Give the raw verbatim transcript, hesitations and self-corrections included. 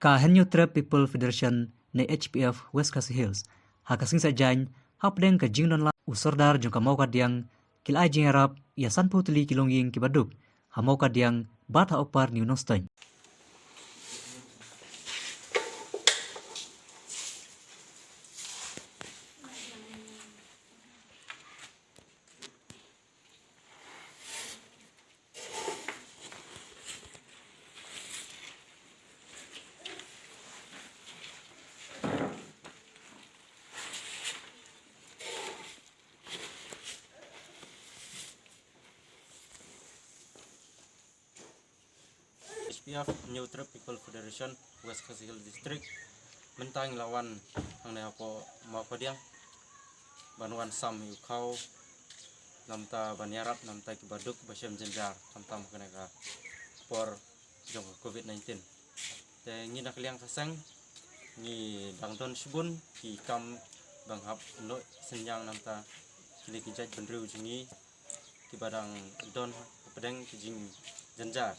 Ka Hynñiewtrep People Federation ne H P F West Khasi Hills, ha ka sngi Saitjaiñ, hapdeng ka jingdon lang u Sordar jong ka Mawkadiang, ki la ai jingïarap ïa sanphew tylli ki longïing kiba duk ha Mawkadiang bad ha Upper New Nongstoiñ. H P F, Hynñiewtrep People Federation, West Khasi Hills District. Mynta ngi la wan hangne hapoh Mawkadiang ban wan sam ïa u khaw, namta ban ïarap namta kiba duk ba shem jynjar, khamtam kane ka por jong ka covid nineteen. Te ngi na ka liang ka seng ngi dang don shibun ki kam ba ngi hap noh synñiang namta kine ki jait bynriew jong ngi kiba dang don hapdeng ki jingjynjar.